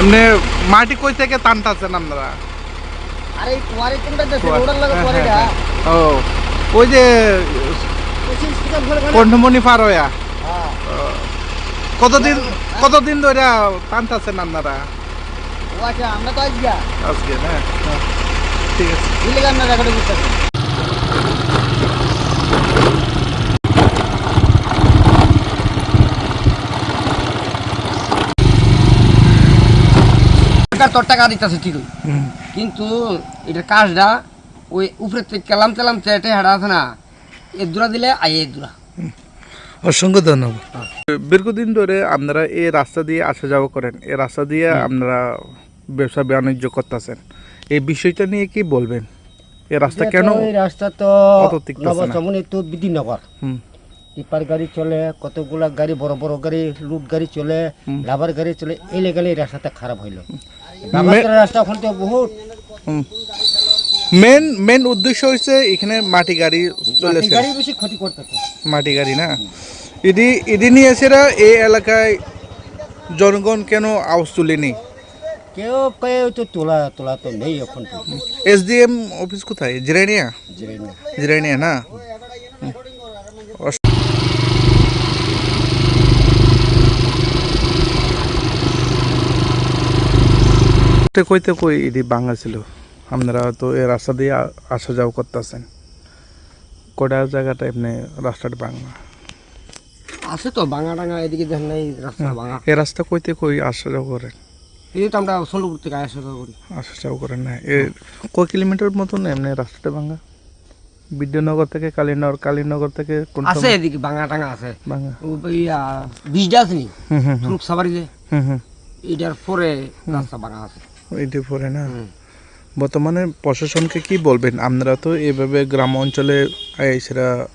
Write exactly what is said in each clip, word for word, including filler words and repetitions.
মানে মাটি কই থেকে টানতেছেন আপনারা? আরে এই কুয়ারি কোনটা দেশে? কুয়া-, রোডের লগে হ্যাঁ, কুয়ারিটা। হ্যাঁ, হ্যাঁ। ও, ওই যে পঁচিশ কিলোমিটার করে। কণ্ঠমণি পার হইয়া? হ্যাঁ। ও, কতদিন, হ্যাঁ। কতদিন ধরে টানতেছেন আপনারা? ও আচ্ছা, আমরা তো আজকে। আজকে না? হ্যাঁ। ঠিক আছে। দিলে আমরা রেকর্ডে বুঝতে পারি। সরকার তোর টাকা দিতেছে ঠিকই, হুম। কিন্তু এটার কাজটা ওই উপরে থেকে লামতে লামতে এটা হেঁটা আছে না, এ দূরা দিলে আই এ দূরা। হুম। অসংখ্য ধন্যবাদ। হ্যাঁ। দীর্ঘদিন ধরে আপনারা এই রাস্তা দিয়ে আসা যাওয়া করেন, এই রাস্তা দিয়ে হুম। আপনারা ব্যবসা বাণিজ্য করতেছেন, এই বিষয়টা নিয়ে কি বলবেন? এই রাস্তা এটা তো কেন এই রাস্তা তো অত ঠিক আছে না? নবচমনি তো বিদ্যুৎনগর। হুম। টিপার গাড়ি চলে, কতগুলা গাড়ি, বড় বড় গাড়ি, লুট গাড়ি চলে, হুম। লাবার গাড়ি চলে, এই লেগে এই রাস্তাটা খারাপ হইলো। হুম। বাগাসের মে-, রাস্তা ওখান থেকে বহুত হুম। মেন, মেন উদ্দেশ্য হইছে এখানে মাটি গাড়ি চলে মাটি শেষ। গাড়ি বেশি ক্ষতি করতেছে। মাটি গাড়ি না? ইডি, ইডি নিয়ে এসেরা এই এলাকায় জনগণ কেন আওয়াজ তুলেনি? কেউ, কেউ তো তোলা, তোলা তো নেই এখন তো। এসডিএম অফিস কোথায়? জিরানিয়া? জিরানিয়া। জিরানিয়া না? হুম। অস-, কইতে কই এটি ভাঙা ছিল? আপনারা তো এই রাস্তা দিয়ে আ-, আসা যাওয়া করতেছেন, কটা জায়গাটা এমনি রাস্তাটা ভাঙা? আছে তো ভাঙা টাঙা, এদিকে দেখেন না, এই রাস্তা হুম। ভাঙা। এই রাস্তা কইতে কই আসা যাওয়া করেন? এই তো আমরা চন্দ্রপুর থেকে আসা যাওয়া করি। আসা যাওয়া করেন না? এ, কয় কিলোমিটার মতন এমনি রাস্তাটা ভাঙা? বিদ্যানগর থেকে কালীনগর, কালীনগর থেকে কোন আছে সময়? এদিকে ভাঙা টাঙা আছে। ভাঙা। ও, ইয়া, ব্রিজটা আছে নি? হুম, হুম, হুম। সুরুক সাবারি যে? হুম, হুম। এটার পরে হুম। রাস্তা ভাঙা আছে। এটার পরে না? হুম। বর্তমানে প্রশাসনকে কি বলবেন? আপনারা তো এইভাবে গ্রাম অঞ্চলে এসেরা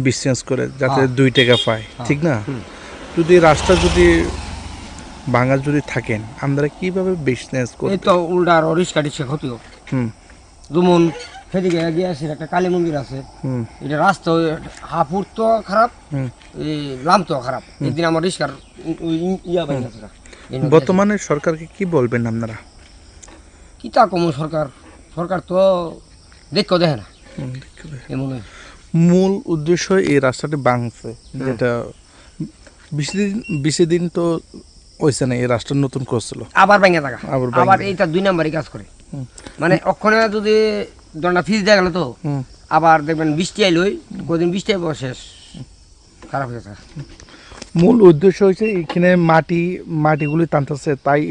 বিজনেস করে যাতে হ্যাঁ। দুই টাকা পায়, হ্যাঁ। ঠিক না? হুম। যদি রাস্তা যদি ভাঙা যদি থাকেন, আপনারা কিভাবে বিজনেস এই করবেন? তো উল্টা আরো রিক্সা টিক্সা ক্ষতি হোক। হুম। যেমন সেদিকে এগিয়ে আছে একটা কালী মন্দির আছে। হুম। এটা রাস্তা ওই হাফুর তো খারাপ, হুম। এই লাম তো খারাপ। হুম। একদিন আমার রিক্সার ওই ইয়া হুম। বাইক আছে না। এই নদী আছে। বর্তমানে সরকারকে কি বলবেন আপনারা? কিতা কমো সরকার? সরকার তো দেখো দেখে না। হুম, দেখো দেখে। এমন হয়। মূল উদ্দেশ্য এই রাস্তাটি ভাঙছে, হুম। যেটা বেশি দিন, বেশি দিন তো হইছে না, এই রাস্তা নতুন করছিল। আবার ভাঙে থাকা। আবার ভাঙে আবার থাকা। এইটা দুই নাম্বারই কাজ করে। হুম। মানে, ওখানে যদি দরনা ফিস দেওয়া গেল তো, হুম। আবার দেখবেন বৃষ্টি আইলো, হুম। কদিন বৃষ্টি আইবো শেষ। খারাপ হয়ে থাকে। মূল উদ্দেশ্য হচ্ছে এখানে মাটি, মাটিগুলি টানতেছে, তাই,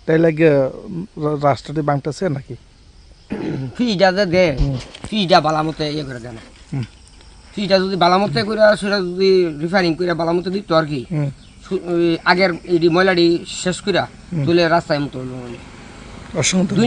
তাই লাগে, উম, রা-, রাস্তাটি ভাঙতেছে নাকি? ফিসটা যে দে, হুম। ফিসটা ভালা মতো ইয়ে করে দেয় না। হুম। ফিসটা যদি ভালা মতো করে, সেটা যদি রিপেয়ারিং করে ভালা মতো দিত আর কি। হুম। সু-, ওই আগের এই ময়লাটি শেষ করে, হুম। তুলে রাস্তায় মতো হলো। অসংখ্য দুই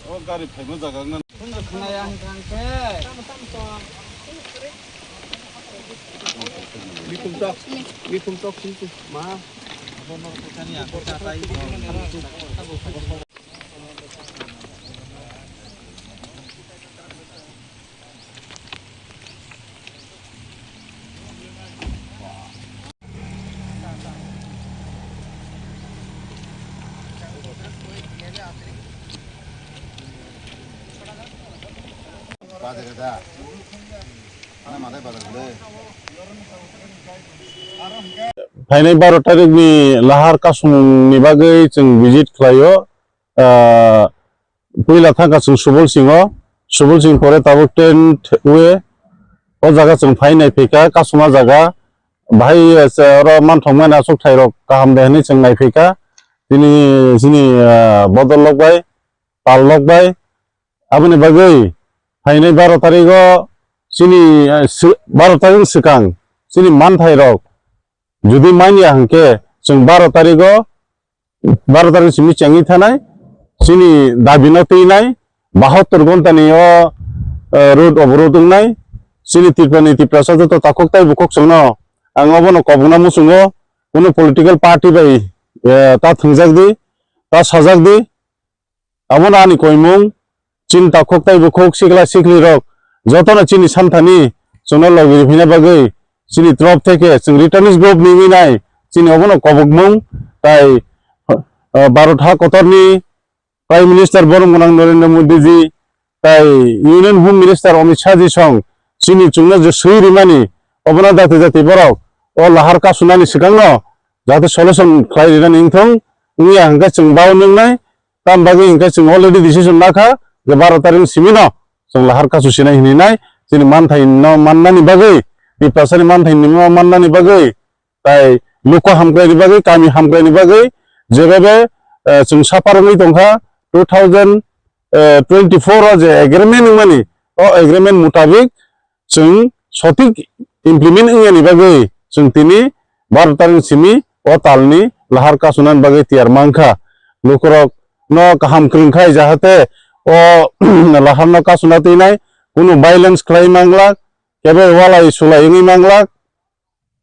O gari phaima jaga wngna. Mitum tok, mitum tok sini tu, ma. Phainai baro tarik ni lahar kasung ni bagwi chwng visit khlaio. Ah, puila thangkha chwng Subol Singh o, Subol Singh pore tabuk ten way, o jaga chwng phai nai phaikha, kasuma jaga, bahai, eh, oro manthok mani aswk thairok kaham de hinwi chwng nai phaikha, tini chini, ah, Bodol lok bai, Pal lok bai, aboni bagwi phainai baro tarigo chini, eh, si-, baro tarik swkang chini manthairok jodi manya hwnkhe chwng baro tarigo baro tarik simi chengwi thanai, chini dabi no twinai, bahattor ghonta ni o, eh, road oborod wngnai, chini Tripura ni Tiprasa joto takhuk tai bukhuk chwngno ang obono kobokna muchungo, kunu political party bai, eh, ta thwngjak di, ta sajak di, Abono ani koimung, chini takhuk tei bukhuk sikla sikli rok jotono chini santhani chwngno logi riphaina bagwi chini trop theke chwng returnees group ni winai chini obono kobokmung tai, ah, Bharat ha kotorni Prime Minister borom gwnang Narendra Modi ji tai Union Home Minister Amit Shah ji song chini chwngno je swi rimani obono jati jati borok o lahar kasunani swkangno jate solution khlai rinani wngthong wngya hwnkhe chwng bao nwngnai. Tam bagwi hwnkhe chwng already decision lakha je baro tarik simino chwng lahar kasu sinai hinwi nai chini manthai no mannani bagwi, Tiprasani manthai no mannani bagwi tai luku hamkraini bagwi, kami hamkraini bagwi jebebe, eh, chwng suffer wngwi tongkha two thousand twenty-four o je agreement wngmani, o agreement mutabik chwng sotik implement wngyani bagwi chwng tini baro tarik simi o talni lahar kasunani bagwi tiyar mankha. Lukurok no kaham kwrwngkhai jahate o lahar no kasuna twinai kunu violence khlai manglak, kebe walai sulai wngwi manglak,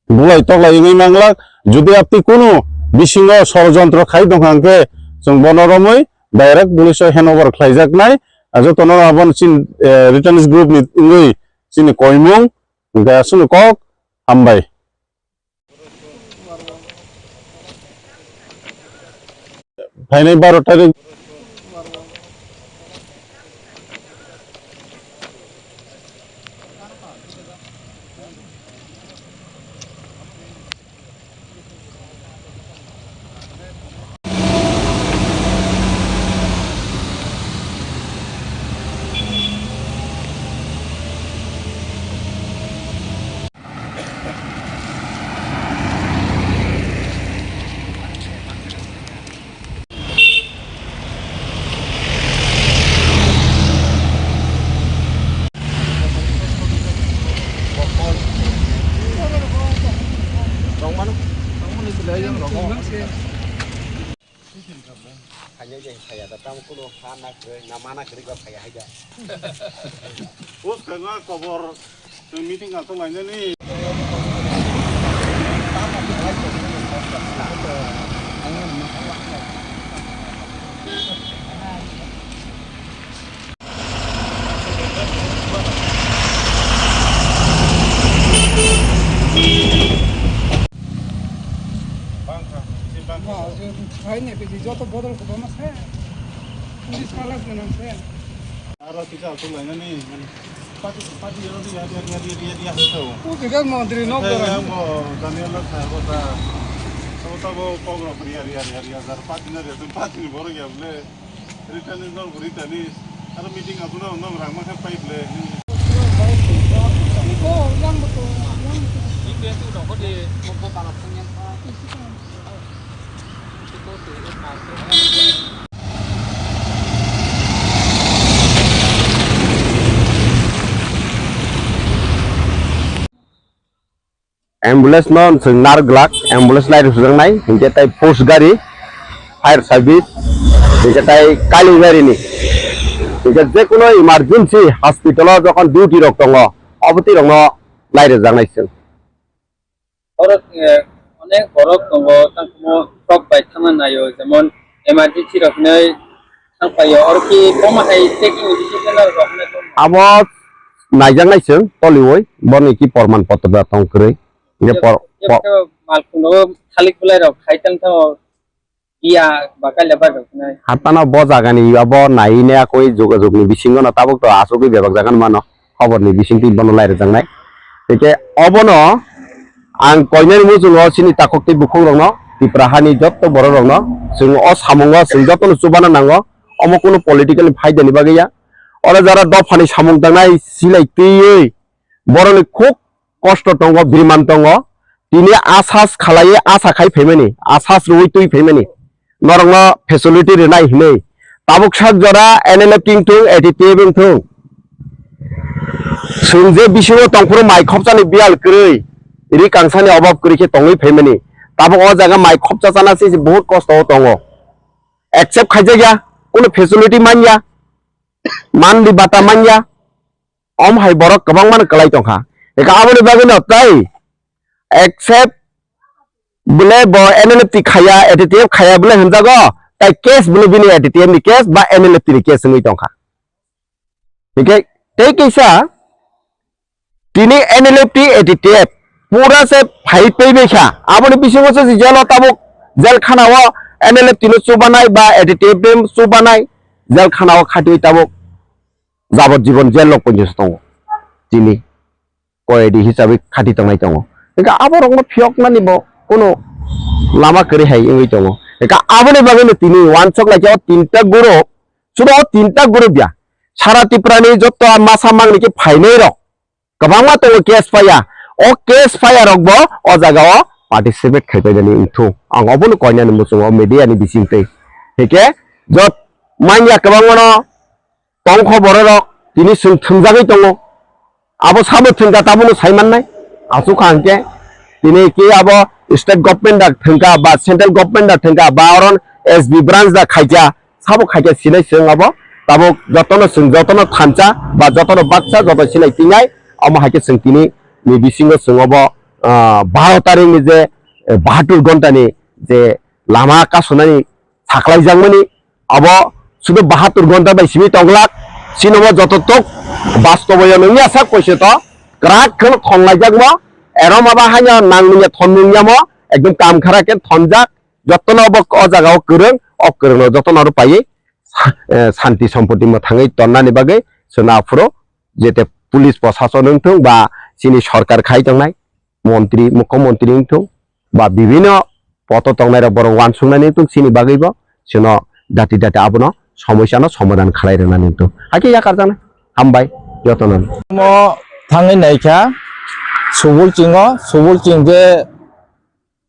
bulai toklai wngwi manglak. Jodi apni kunu bisingo sorojontro khai tongkha hwnkhe chwng bono romwi direct police o hand over khlaijaknai. Jotono abono chini, eh, returnees group ni wngwi chini koimung hwnkhe aswkno kok hambai. Phainai baro tarik. Khainai de saya da tam kuno ha na kwrwi na mana kwrwi ba phaya hai da. O swkang o kobor meeting aswk lainani. Bangkha, si bangkha. Hai ne piji joto bodol ko bama se. Police kala se nang se. Aro kisa aswk lainani, mane, pati, pati yaro di, yari, yari, yari, yari, yari, hai tao. O biga mandri nok dara. Yang bo, Daniel la sa, bo sa. Sabo, sabo, kok rok ri, yari, yari, yari, yari, pati na ri, pati ni borok ya, bole. Return ni nok, return ni. Aro meeting abono nok rang ma kha pipe le. Iko, yang betul, yang betul. Ambulance no chwng nar glak, ambulance lai rwchapnai, hinkhe tai post gari, fire service, hinkhe tai kailaibari ni, hinkhe jekuno emergency hospital o jokhon duty rok tongo, obo twi rokno lai rwjaknai chwng. Oro, eh, onek borok tongo, tangkhumo kok bai thangna naio, jemon emergency rok hinwi thangpaio, oro ki bomo hai checking ni decision rok hinwi tongma? Abo naijaknai chwng toliwi, boni ki porman potro da tong kwrwi. Hinkhe por-, por- malkhung no thalik bulai rok khai tang thango. Iya, bakal ya bakal nai. Hatano bo jagani abo nai ne akoi jogajog ni bisingo no tabuk to asugwi bebak jagan mano. Khobor ni bisingtwi bono lai rwjaknai. Hwnkhe obono ang koinani muchungo chini takhuk tei bukhuk rokno, Tipra hani jotto borok rokno, chwng o samungo chwng jotono chubana nango. Omo kunu political ni phaida ni bagwi ya. Oro jara dophani samung tangnai silai twiwi borokni khuk kosto tongo, biriman tongo, tini asas khalaiwi asa khai phaimani, asas rwui twi phaimani, norokno facility rwnai hinwi. Tabuk sak jora N L F wngthung, A T T F wngthung, chwng je bisingo tongphuru mai khopsani biyal kwrwi, ri kangsani obab kwrwi khe tongwi phaimani, tabuk o jaga mai khopsa chana se se bahut kosto o tongo, accept khaijakya, kunu facility manya, manli bata manya. Om hai borok kwbangma no kwlai tongkha. Eka aboni bagwi no tai accept bole bo N L F T khaya, A T T F khaya bole hinjago, Tai case bini bini A D T F ni case ba N L F T ni case wngwi tongkha. Hingke tei kisa tini N L F T A D T F pura se phai pei bai kha. Aboni bisingo se jelo tabuk jel khana o N L F T no chubanai ba A D T F no chubanai jel khana o khatiwi tabuk jabot jibon jel lok ponjo tongo. Tini koyedi hisabe khati tongnai tongo. Hingke aborokno phiyoknani bo kono lama kwrwi hai wngwi tongo. Hingke aboni bagwino tini wansok lai khe o tinta group, sudo o tinta group ya. Sara Tripura ni joto masa mangni khe phainai rok kwbangma tongo case fire. O case fire rok bo o jaga o participate khai painani wngthung. Ang obono koinani muchungo media ni bisingtwi. Hingke jot manya kwbangmano tongkho bororok tini chwng thwngjagwi tongo. Abo sabo thwngkha tabukno sai mannai. Aswk kha hwnkhe tini khe abo state government da thwngkha ba central government da thwngkha ba oron S B branch da khaikha, sabo khaikha sinai chwng abo tabuk jotono chwng jotono thansa ba jotono baksa joto sinai tingai omo haikhe chwng tini ni bisingo chwng obo, ah, baro tarikh ni je, eh, bahatur ghonta ni je lama kasunani saklaijakmani abo sudu bahatur ghonta bai simi tonglak, chini bo joto tok bastobo yo nungya sak poise to kwrak kheno thonglaijakmo, ero maba haino nang nungya thon nungyamo ekdom kam khara khe thonjak, jotono bo o jaga o kwrwng, o kwrwngno jotono aro paiwi sa-, eh, santi sompoti mwthangwi tonnani bagwi chwngno aphuru jete police prosason wngthung ba chini sorkar khai tongnai montri, mukhyamantri wngthung ba bibhinno poto tongnairok borok uansuknani wngthung chini bagwibo chwngno dati dati abono somosyano somadhan khalai rwnani wngthung. Hakhe yakarjaknai. Hambai jotono. Mo thangwi naikha Subul Chingo, Subul Ching je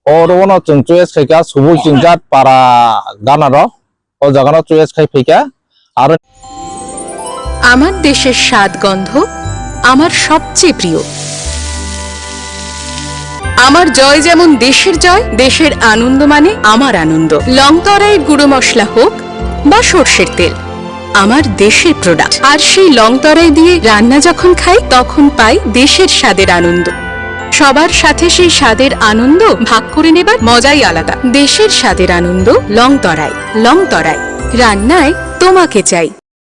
oro no chwng choice khaikha Subul Ching jat para ganaro. O jagano choice khai phaikha. Aro আমার দেশের স্বাদ গন্ধ আমার সবচেয়ে প্রিয়। আমার জয় যেমন দেশের জয়, দেশের আনন্দ মানে আমার আনন্দ। লং তরাইয়ের গুঁড়ো মশলা হোক বা সর্ষের তেল, আমার দেশের প্রোডাক্ট। আর সেই লং তরাই দিয়ে রান্না যখন খাই, তখন পাই দেশের স্বাদের আনন্দ। সবার সাথে সেই স্বাদের আনন্দ ভাগ করে নেবার মজাই আলাদা। দেশের স্বাদের আনন্দ লং তরাই। লং তরাই, রান্নায় তোমাকে চাই।